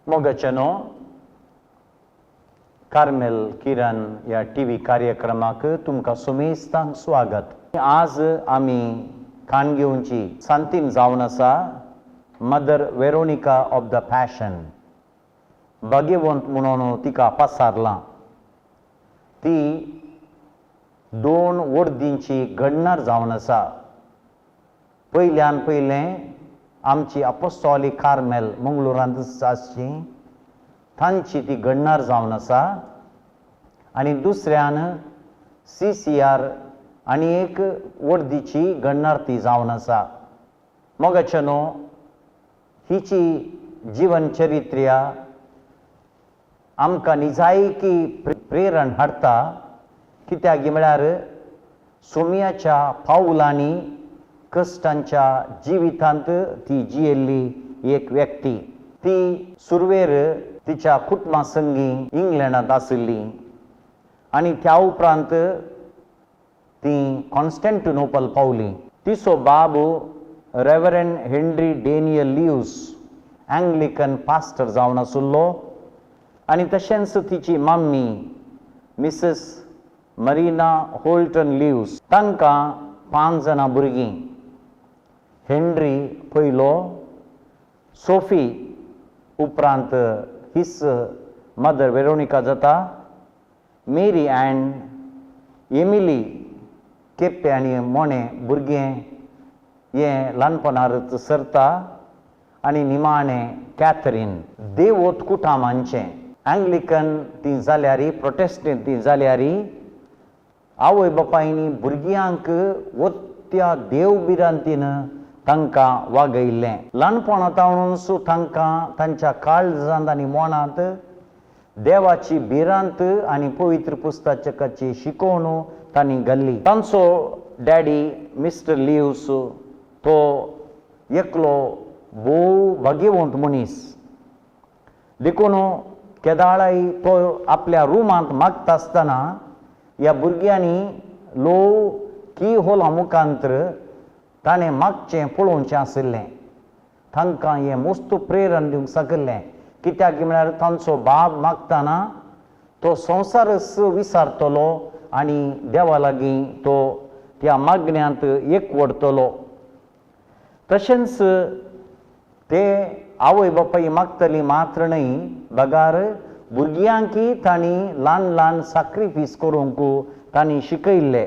मोगाच्यानो, Carmel किरण ह्या T V कार्यक्रमाक तुमकां सुमेस्तांक स्वागत. आज आमी कान घेवची सांतीन जावन आसा mother Veronica of the passion, भाग्यवंत म्हणून तिका पासारलां. ती दोन वर्दींची घडणार जावन आसा. पयल्यान पयलें आमची अपोस्टॉलिक कार्मेल मंगळुरांत आसची तांची ती घडणार जावन आसा आनी दुसऱ्यान सी सी आर आनी एक वर्दीची घडणार ती जावन आसा. मोगाच्यानो, हिची जिवन चरित्र्या आमकां निजायकी प्रेरण हाडटा, कित्याक म्हळ्यार सोम्याच्या पावलांनी कश्टांच्या जिवितांत ती जियेल्ली एक व्यक्ती. ती सुरवेर तिच्या कुटुंबा संगी इंग्लंडांत आशिल्ली आनी त्या उपरांत ती कॉन्स्टंटिनोपल पावली. तिचो बाब reverend Henry Daniel Lewis Anglican pastor जावन आशिल्लो आनी तशेंच तिची mummy Mrs Marina Holton lives. तांकां 5 जाणां भुरगीं. हेनरी पयलो, सोफी, उपरांत his mother Veronica जाता, मेरी अँड एमिली. केप्पे आनी मोणे भुरगें हें ल्हानपणारच सरता आनी निमाणें कॅथरीन. देवोत कुटामांचें एंग्लिकन ती जाल्यार, प्रोटेस्टंट ती जाल्यार, आवय बापायनी भुरग्यांक वत्या देवभिरांतीन तांकां वागयल्लें. ल्हानपणा तावनूच तांकां तांच्या काळजांत आनी मनांत देवाची भिरांत आनी पवित्र पुस्तकाची शिकोवण तांणी घाल्ली. तांचो डॅडी मिस्टर लिव्स तो एकलो भोव भाग्यवंत मनीस, देखून केदाळाय तो आपल्या रुमांत मागता आसतना ह्या भुरग्यांनी ल्हव की होला मुखांतर ताणें मागचें पळोवचें आशिल्लें. तांकां हें मस्त प्रेरण दिवंक शकलें, कित्याक म्हळ्यार तांचो बाब मागतना तो संवसारच विसारतलो आनी देवा लागीं तो त्या मागण्यांत एकवडतलो. तशेंच ते आवय बापाय मागतली मात्र न्हय, बगार भुरग्यांकी तांणी ल्हान ल्हान साक्रिफीस करूंक तांणी शिकयल्ले.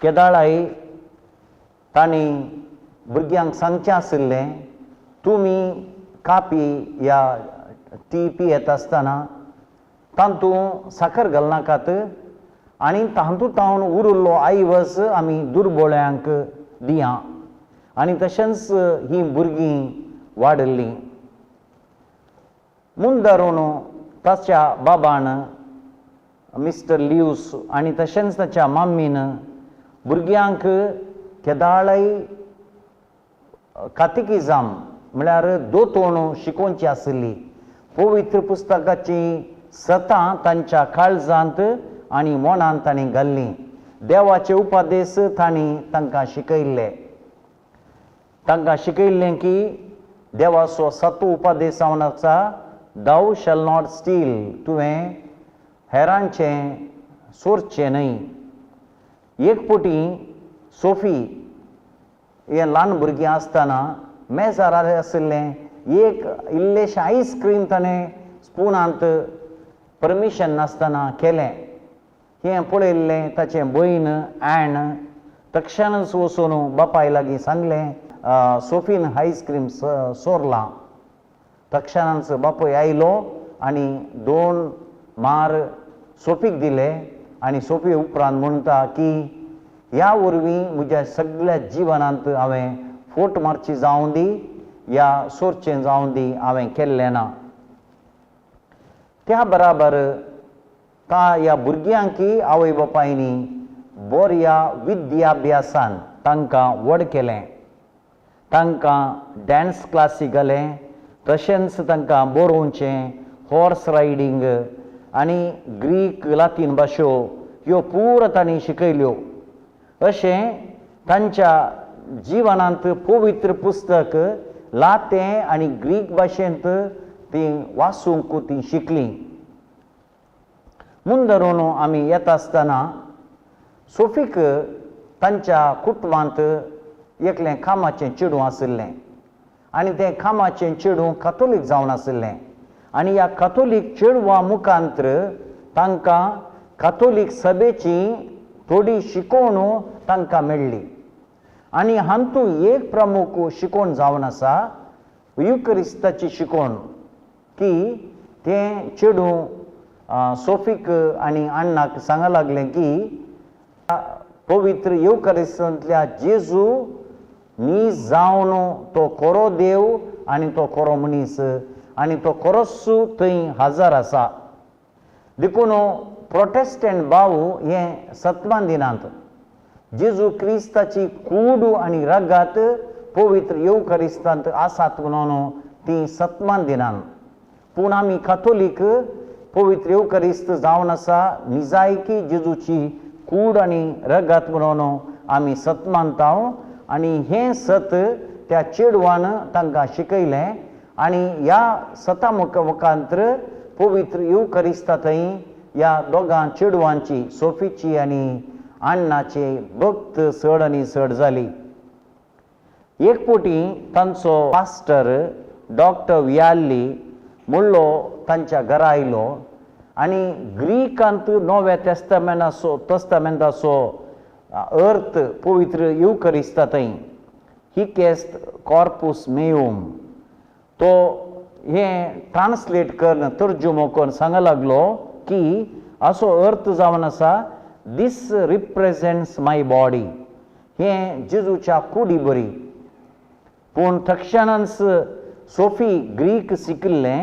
केदाळाय तांणी भुरग्यांक सांगचें आशिल्लें, तुमी कापी या टी पियेत आसतना तातूंत साकर घालनाकात आनी तातूंत तावन उरिल्लो आयवज आमी दुर्बोळ्यांक दिया. आनी तशेंच ही भुरगीं वाडिल्लीं. मुंदारून ताच्या बाबान मिस्टर लिव्स आनी तशेंच ताच्या मम्मीन भुरग्यांक केदाळय कातिकिजाम म्हळ्यार दोतोण शिकोवची आशिल्ली. पवित्र पुस्तकाची सतां तांच्या काळजांत आनी मनांत तांणी घाल्लीं. देवाचे उपदेश तांणी तांकां शिकयल्ले. तांकां शिकयल्लें की देवाचो सत्व उपदेश जावन आसा, दाव शॅल not steel, तुवें हेरांचें चोरचें न्हय. एक फावटी सोफी हें ल्हान भुरगें आसतना मेजार आशिल्लें एक इल्लेशें आयस्क्रीम ताणें स्पुनांत परमिशन नासतना केलें. हें पळयल्लें ताचें भयण एन तक्षणच वचून बापाय लागीं सांगलें, सोफीन आयस्क्रीम चोरलां. तक्षणांच बापूय आयलो आनी 2 मार सोफीक दिले आनी सोफी उपरांत म्हणटा की ह्या वरवीं म्हज्या सगळ्या जिवनांत हांवें फोट मारची जावं दी या सोरचें जावं दी हांवें केल्लें ना. त्या बराबर ता ह्या भुरग्यांकी आवय बापायनी बऱ्या विद्याभ्यासान तांकां व्हड केलें. तांकां डान्स क्लासी घालें, तशेंच तांकां बरोवचें, हॉर्स रायडींग आनी ग्रीक लातीन भाशो ह्यो पुरो तांणी शिकयल्यो. अशें तांच्या जिवनांत पवित्र पुस्तक लातें आनी ग्रीक भाशेंत तीं वाचूंक तीं शिकलीं. मुंदरून आमी येता आसतना सोफीक तांच्या कुटुंबांत एकलें कामाचें चेडूं आशिल्लें आनी तें कामाचें चेडूं कातोलीक जावन आशिल्लें आनी ह्या कातोलीक चेडवा मुखांत्र तांकां कातोलीक सभेची थोडी शिकवण तांकां मेळ्ळी. आनी हातूंत एक प्रमुख शिकवण जावन आसा युकरिस्ताची शिकवण की तें चेडूं सोफीक आनी अण्णाक सांगा लागलें की पवित्र येवकारिस्तांतल्या जेजू नीज जावन तो खरो देव आनी तो खरो मनीस आनी तो खरोच थंय हजर आसा. देखून प्रोटेस्टंट भाव हें सतमान दिनात. जेजू क्रिस्ताची कूड आनी रगात पवित्र येवकारिस्तांत आसात म्हणून ती सतमान दिनात. पूण आमी कातोलीक पवित्र येवकारिस्त जावन आसा निजायकी जेजूची कूड आनी रगात म्हणून आमी सत मानता आनी हें सत त्या चेडवान तांकां शिकयलें आनी ह्या सता मुखांत्र पवित्र येवकारिस्ता थंय ह्या दोगां चेडवांची सोफीची आनी अण्णाची भक्त चड आनी चड जाली. एक फावटी तांचो पास्टर डॉक्टर वियाल्ली मुळ्ळो तांच्या घरा आयलो आनी ग्रीकांत नव्या तेस्तामेंताचो तेस्तामेंताचो अर्थ पवित्र येवकारिस्ता थंय हिकेस्त कॉर्पूस मेयूम तो हें ट्रान्सलेट करून तर्जुमो करून सांगा लागलो की असो अर्थ जावन आसा दीस रिप्रेजेंट्स my body हें जेजूच्या कुडी बरी. पूण तक्षणांच सोफी ग्रीक शिकिल्लें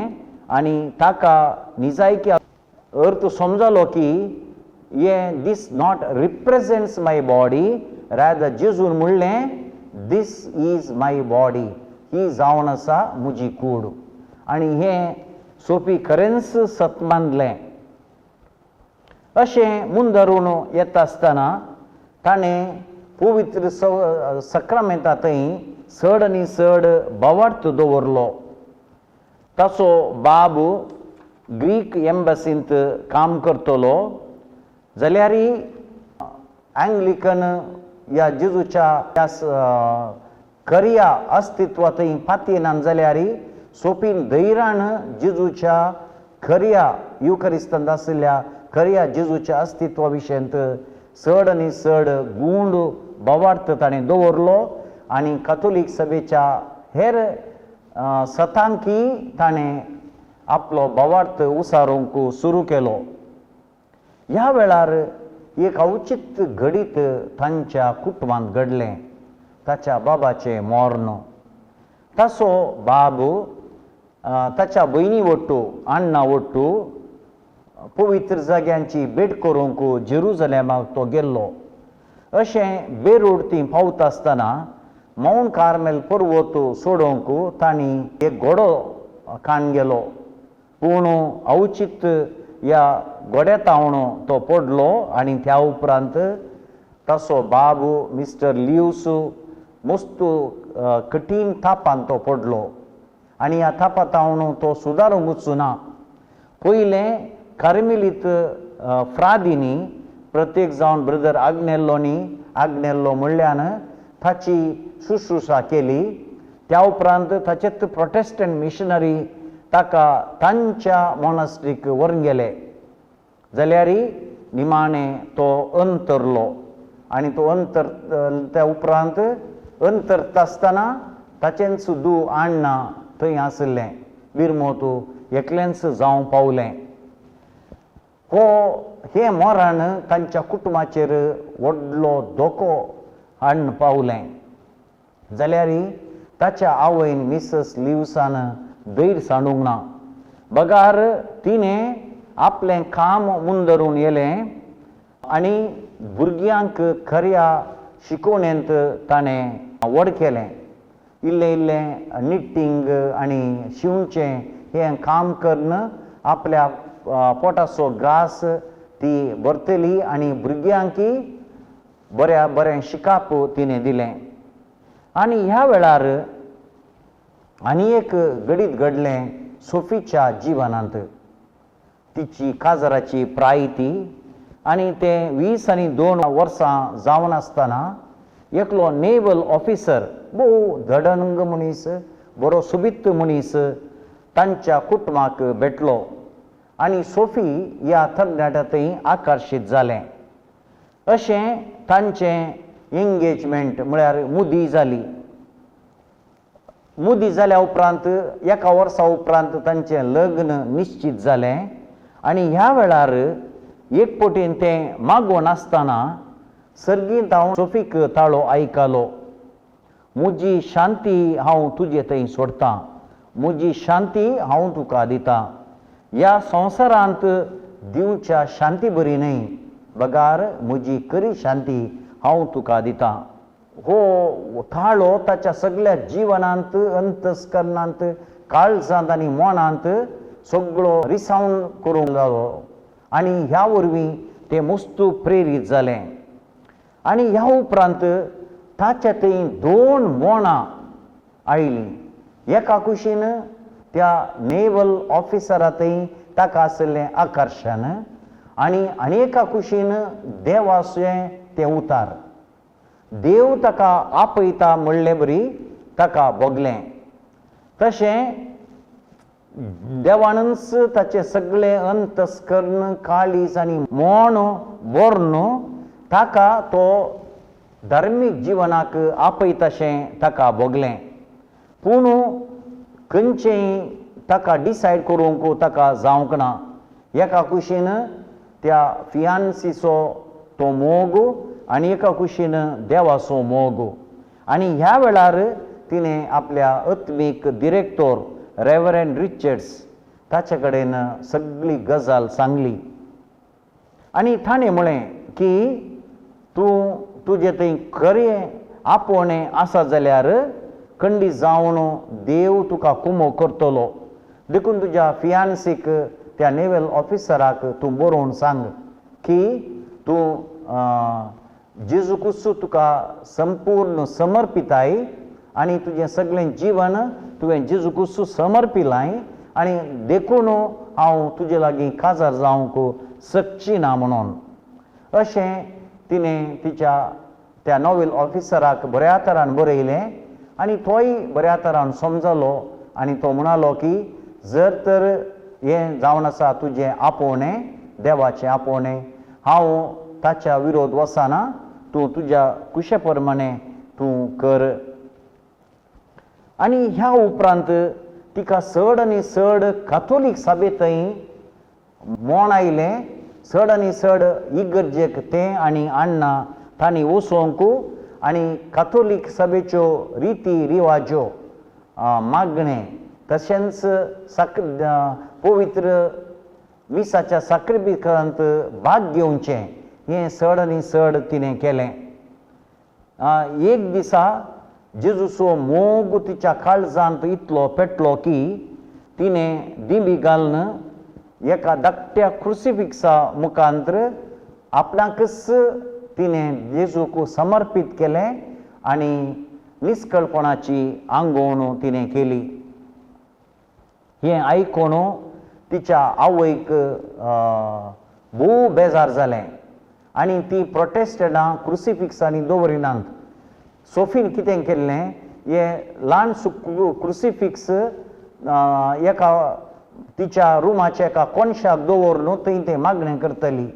आनी ताका निजायकी अर्थ समजलो की हें this not represents my body rather जेजून म्हणलें दीस is my body ही जावन आसा म्हजी कूड. आनी हें सोफी खरेंच सत मानलें. अशें मुंदरून येता आसतना ताणें पवित्र सक्रामेंता थंय चड आनी चड भावार्थ दवरलो. ताचो बाब ग्रीक एम्बसींत काम करतलो जाल्यार एंग्लिकन ह्या जेजूच्या ह्या खऱ्या अस्तित्वा थंय पातयेनान जाल्यार सोपीन धैर्यान जेजूच्या खऱ्या युकरिस्तांत आशिल्ल्या खऱ्या जेजूच्या अस्तित्वा विशयांत चड आनी चड गूंड भावार्थ ताणें दवरलो आनी कातोलीक सभेच्या हेर सतांकी ताणें आपलो भावार्थ उसारूंक सुरू केलो. ह्या वेळार एक अवचीत घडीत तांच्या कुटुंबांत घडलें. ताच्या बाबाचें मर्ण. ताचो बाब ताच्या भयणी वट्टू अण्णा वट्टू पवित्र जाग्यांची भेट करूंक जेरुजलेमाक तो गेल्लो. अशें बेरूड ती पावता आसतना मावंट कार्मेल पर्वत सोडोवंक तांणी एक घोडो काण गेलो. पूण अवचीत ह्या घोड्या तावन तो पडलो आनी त्या उपरांत ताचो बाब मिस्टर लिव्स मस्त कठीण तापान तो पडलो आनी ह्या तापा तावन तो सुदारूंक वचूना. पयलें कार्मेलीत फ्रादींनी प्रत्येक जावन ब्रदर आग्नेल्लोनी आग्नेल्लो म्हणल्यान ताची शुश्रुशा केली. त्या उपरांत ताचेच प्रोटेस्टंट मिशनरी ताका तांच्या मोनास्ट्रीक व्हरून गेले. जाल्यार निमाणें तो अंतरलो आनी तो अंतर त्या उपरांत अंतरता आसतना ताचेंच दू अण्णा थंय आशिल्लें विरमोतू एकलेंच जावं पावलें. हो हें मरण तांच्या कुटुंबाचेर व्हडलो धोको हाडून पावलें. जाल्यार ताच्या आवयन मिसस लिव्सान धैर्य सांडूंक ना. बगार तिणें आपलें काम मुंदरून येलें आनी भुरग्यांक खऱ्या शिकवणेंत ताणें व्हड केलें. इल्लें इल्लें निट्टींग आनी शिंवचें हें काम करून आपल्या पोटाचो ग्रास ती भरतली आनी भुरग्यांकी बऱ्या बरें शिकाप तिणें दिलें. आनी ह्या वेळार आनी एक घडीत घडलें सोफीच्या जिवनांत. तिची काजराची प्राय ती आनी तें 22 वर्सां जावन आसतना एकलो नेवल ऑफिसर, भोव धडंग मनीस, बरो सोबीत मनीस तांच्या कुटुंबाक भेटलो आनी सोफी ह्या तरणाट्या थंय आकर्शीत जालें. अशें तांचें एंगेजमेंट म्हळ्यार मुदी जाली. मुदी जाल्या उपरांत एका वर्सा उपरांत तांचें लग्न निश्चीत जालें आनी ह्या वेळार एक पटीन तें मागोवन आसतना सर्गींत हांव सोफीक ताळो आयकलो, म्हजी शांती हांव तुजे थंय सोडटां, म्हजी शांती हांव तुका दितां, ह्या संवसारांत दिवच्या शांती बरी न्हय, बगार म्हजी खरी शांती हांव तुका दितां. हो ताळो ताच्या सगळ्या जिवनांत, अंतस्करणांत, काळजांत आनी मनांत सगळो रिसावन करूंक लागलो आनी ह्या वरवीं तें मस्तू प्रेरीत जालें. आनी ह्या उपरांत ताच्या थंय 2 मोणां आयलीं. एका कुशीन त्या नेवल ऑफिसरा थंय ताका आशिल्लें आकर्शण आनी आनी एका कुशीन देवाचें तें उतार, देव ताका आपयता म्हणले बरी ताका भोगलें. तशें देवानच ताचें सगळें अंतस्कर्ण, काळीज आनी मोण व्हरून ताका तो धार्मीक जिवनाक आपयताशें ताका भोगलें. पूण खंयचेंय ताका डिसायड करूंक ताका जावंक ना. एका कुशीन त्या फियान्सीचो तो मोग आनी एका कुशीन देवाचो मोग. आनी ह्या वेळार तिणें आपल्या आत्मीक डिरेक्टोर रेवरंड रिचर्ड्स ताचे कडेन सगळी गजाल सांगली आनी ताणें म्हळें की तूं तुजें थंय खरें आपोवणें आसा जाल्यार खंडीत जावन देव तुका कुमो करतलो, देखून तुज्या फियान्सीक त्या नेवल ऑफिसराक तूं बरोवन सांग की तूं जेजू क्रिस्तू तुका संपूर्ण समर्पिताय आनी तुजें सगळें जीवन तुवें जेजू क्रिस्तू समर्पिलाय आनी देखून हांव तुजे लागीं काजार जावंक शकची ना म्हणून. अशें तिणें तिच्या त्या नॉवेल ऑफिसराक बऱ्या तरान बरयलें आनी तोय बऱ्या तरान समजलो आनी तो म्हणालो की जर तर हें जावन आसा तुजें आपोवणें, देवाचें आपोवणें, हांव ताच्या विरोध वचना, तूं तुज्या कुशे प्रमाणे तूं कर. आनी ह्या उपरांत तिका चड आनी चड कातोलीक सभेंतय मोण आयलें. चड आनी चड इगर्जेक तें आनी अण्णा तांणी वचोंक आनी कातोलीक सभेच्यो रिती रिवाज्यो, मागणें तशेंच पवित्र मिसाच्या साक्रिफिकांत भाग घेवचें हें चड आनी चड तिणें केलें. एक दिसा जेजूचो मोग तिच्या काळजांत इतलो पेटलो की तिणें दिंबी घालून एका धाकट्या क्रुसिफिक्सा मुखांतर आपणाकच तिणें जेजूक समर्पीत केलें आनी निस्कळपणाची आंगवण तिणें केली. हें आयकून तिच्या आवयक भोव बेजार जालें आनी ती प्रोटेस्टंटां क्रुसिफिक्सांनी दवरिनात. सोफीन कितें केल्लें, हें ल्हान क्रुसिफिक्स एका तिच्या रुमाच्या एका कोनशाक दवरून थंय तें मागणें करतली.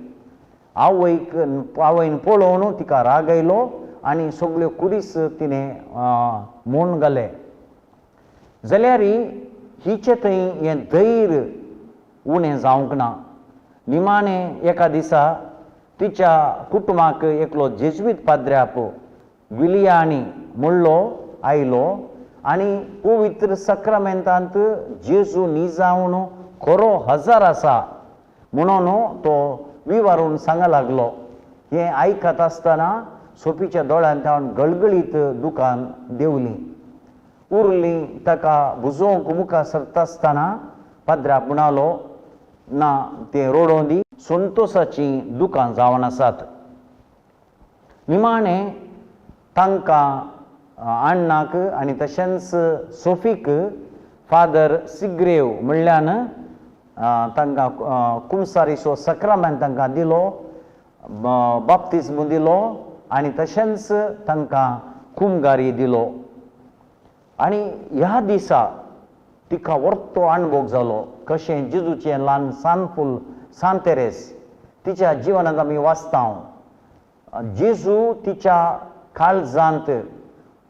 आवयक आवयन पळोवन तिका राग आयलो आनी सगल्यो कुरीस तिणें म्हूण घाले. जाल्यार हिचें थंय हें धैर्य उणें जावंक ना. निमाणें एका दिसा तिच्या कुटुंबाक एकलो जेज्वीत पाद्र्याप विलियानी म्हणलो आयलो आनी पवित्र सक्रामेंतांत जेजू निजावन खरो हजार आसा म्हणून तो विवारून सांगा लागलो. हें आयकत आसतना सोफीच्या दोळ्यांत गळगळीत दुकान देंवली. उरली ताका बुजोवंक मुखार सरता आसतना पाद्र्याप म्हणालो, ना तें रोडोवन दी, संतोसाचीं दुकां जावन आसात. निमाणें तांकां अण्णाक आनी तशेंच सोफीक फादर सिग्रेव म्हणल्यान तांकां कुमसारीचो सक्रामेंत तांकां दिलो, बाप्तिज्म दिलो आनी तशेंच तांकां कुमगारी दिलो. आनी ह्या दिसा तिका वर्तो अणभोग जालो कशें जेजूचें ल्हान सान फूल सान तेरेस तिच्या जिवनांत आमी वाचता. जेजू तिच्या काळजांत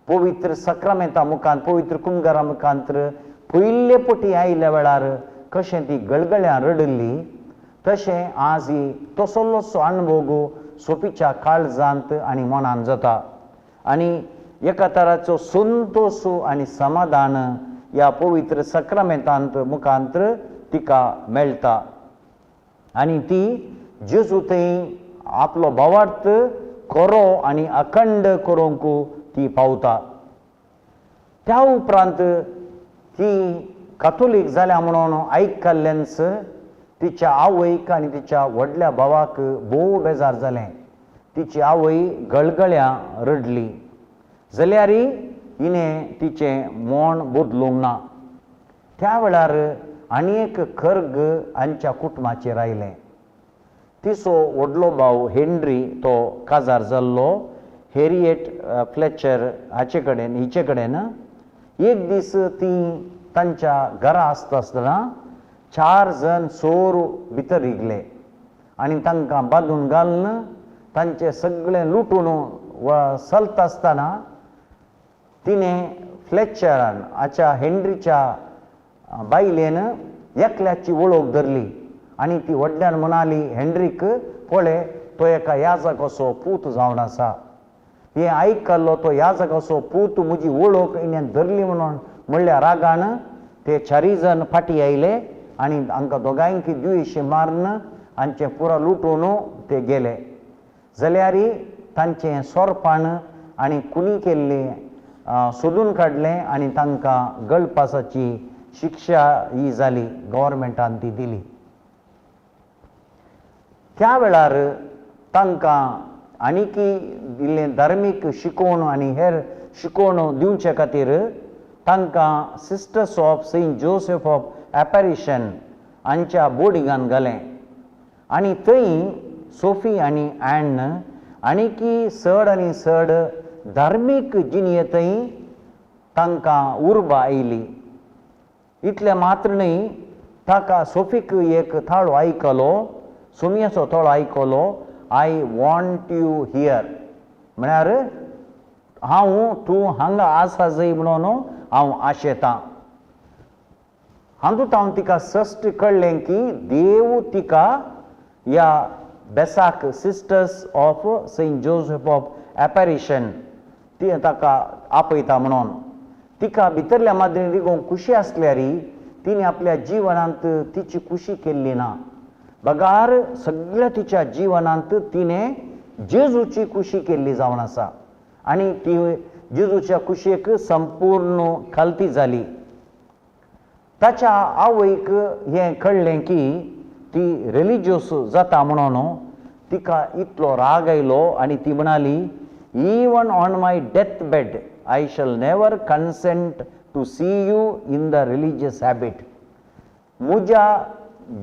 पवित्र सक्रामेंता मुखांत, पवित्र कुमगारा मुखांत पयले पटी आयिल्ल्या वेळार कशें ती गळगळ्यां रडिल्ली, तशें आज ही तसलोसो अणभोग सोफीच्या काळजांत आनी मनांत जाता आनी एका तराचो संतोश आनी समाधान ह्या पवित्र सक्रामेंतांत मुखांत तिका मेळटा आनी ती जेजू थंय आपलो भावार्थ खरो आनी अखंड करूंक ती पावता. त्या उपरांत ती कातोलीक जाल्या म्हणून आयकल्लेंच तिच्या आवयक आनी तिच्या व्हडल्या भावाक भोव बेजार जालें. तिची आवय गळगळ्यां रडली जाल्यार हिणें तिचें मोण बदलूंक ना. त्या वेळार आनी एक खर्ग हांच्या कुटुंबाचेर आयलें. तिचो व्हडलो भाव हेनरी तो काजार जाल्लो हेरिएट फ्लॅचर हाचे कडेन हिचे कडेन. एक दीस ती तांच्या घरा आसता आसतना 4 जाण चोर भितर रिगले आनी तांकां बांदून घालून तांचें सगळें लुटून चलता आसतना तिणें फ्लॅचरान हाच्या हेनरीच्या बायलेन एकल्याची वळख धरली आनी ती व्हडल्यान म्हणाली, हेनरीक पळय तो एका याजकाचो पूत जावन आसा. हें आयकल्लो तो याजकाचो पूत म्हजी वळख हिणें धरली म्हणून म्हणल्या रागान ते 4 जाण फाटीं आयले आनी हांकां दोगांयकी दुयेशी मारून हांचें पुरो लुटून ते गेले. जाल्यार तांचें सोरपान आनी कुनी केल्लें सोदून काडलें आनी तांकां गळपासाची शिक्षा ही जाली, गव्हर्मेंटान ती दिली. त्या वेळार तांकां आनीकी इल्लें धार्मीक शिकोवण आनी हेर शिकोवण दिवचे खातीर तांकां sisters of Saint Joseph of Apparition हांच्या बोर्डिंगान घालें आनी थंय सोफी आनी एन आनीकी चड आनी चड धार्मीक जिणेंतय तांकां उर्बा आयली. इतलें मात्र न्हय, ताका सोफीक एक ताळो आयकलो, सोमयाचो ताळो आयकलो, I want you here, म्हळ्यार हांव तूं हांगा आसा जाय म्हणून हांव आशेतां. हातूंत हांव तिका सश्ट कळ्ळें की देव तिका ह्या बेसाक sisters of Saint Joseph of Apparition ती ताका आपयता म्हणून. तिका भितरल्या माद्रीन रिगोवंक खुशी आसल्यार तिणें आपल्या जिवनांत तिची खुशी केल्ली ना, बगार सगळ्या तिच्या जिवनांत तिणें जेजूची खुशी केल्ली जावन आसा आनी ती जेजूच्या खुशयेक संपूर्ण खालती जाली. ताच्या आवयक हें कळ्ळें की ती रिलिजियस जाता म्हणून तिका इतलो राग आयलो आनी ती म्हणाली, even on my death bed I shall never consent to see you in the religious habit. म्हज्या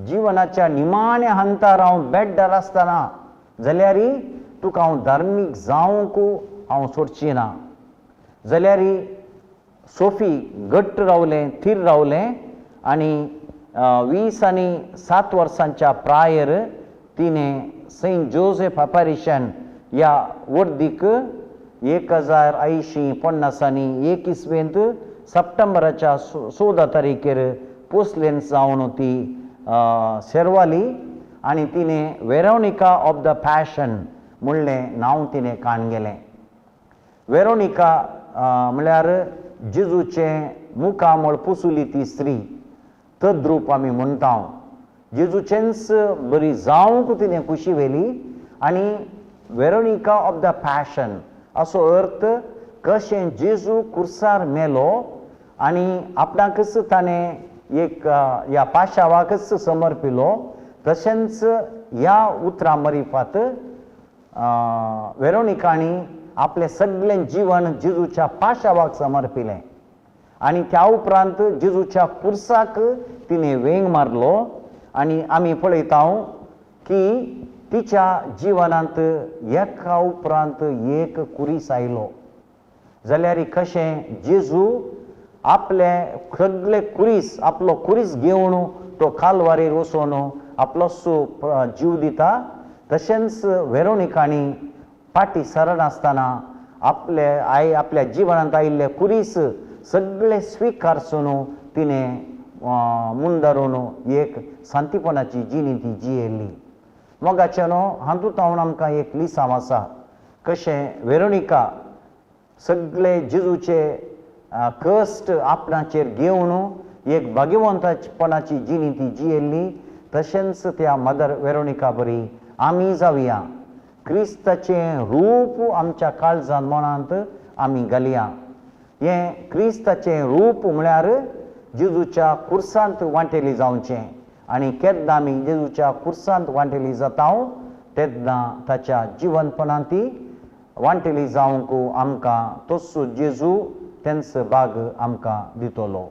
जिवनाच्या निमाण्या हंतार हांव बेड्डार आसतना जाल्यार तुका हांव धार्मीक जावंक हांव सोडची ना. जाल्यार सोफी घट्ट रावलें, थीर रावलें आनी 20 आनी 7 वर्सांच्या प्रायर तिणें सेंट जोसेफ अपॅरिशन ह्या वर्दीक 1850 आनी 1 इसवेंत सप्टेंबराच्या 14 तारीखेर पोसलेन जावन ती शेरवाली आनी तिणें वेरोनिका ऑफ the passion म्हणलें नांव तिणें काण गेलें. वेरोनिका म्हळ्यार जेजूचें मुखामळ पुसुली ती स्त्री, तद्रूप आमी म्हणटा. जेजूचेंच बरी जावंक तिणें खुशी व्हेली आनी वेरोनिका ऑफ the passion असो अर्थ कशें जेजू कुर्सार मेलो आनी आपणाकच ताणें एक ह्या पाशावाकच समर्पिलो, तशेंच ह्या उतरां मरिफात वेरोनिकांनी आपलें सगळें जिवन जेजूच्या पाशावाक समर्पिलें आनी त्या उपरांत जेजूच्या खुर्साक तिणें वेंग मारलो. आनी आमी पळयता की तिच्या जिवनांत एका उपरांत एक कुरीस आयलो. जाल्यार कशें जेजू आपले सगळे कुरीस, आपलो कुरीस घेवन तो कालवारीर वचून आपलोसो जीव दिता, तशेंच वेरोनिकांनी फाटीं सरनासतना आपले आई आपल्या जिवनांत आयिल्ले कुरीस सगळे स्विकारसून तिणें मुंदरून एक शांतीपणाची जिणी ती जियेली. मोगाचें न्हू, हातूंत हांव आमकां एक लिसांव आसा कशें वेरोनिका सगळे जेजूचे कश्ट आपणाचेर घेवन एक भाग्यवंतपणाची जिणी ती जियेल्ली. तशेंच त्या मदर वेरोनिका बरी आमी जावया, क्रिस्ताचें रूप आमच्या काळजान मनांत आमी घालया. हें क्रिस्ताचें रूप म्हळ्यार जेजूच्या खुर्सांत वांटेली जावचें. आनी केन्ना आमी जेजूच्या खुर्सांत वांटेली जाता तेन्ना ताच्या जिवनपणांत ती वांटेली जावंक आमकां तसो जेजू तेंच भाग आमकां दितलो.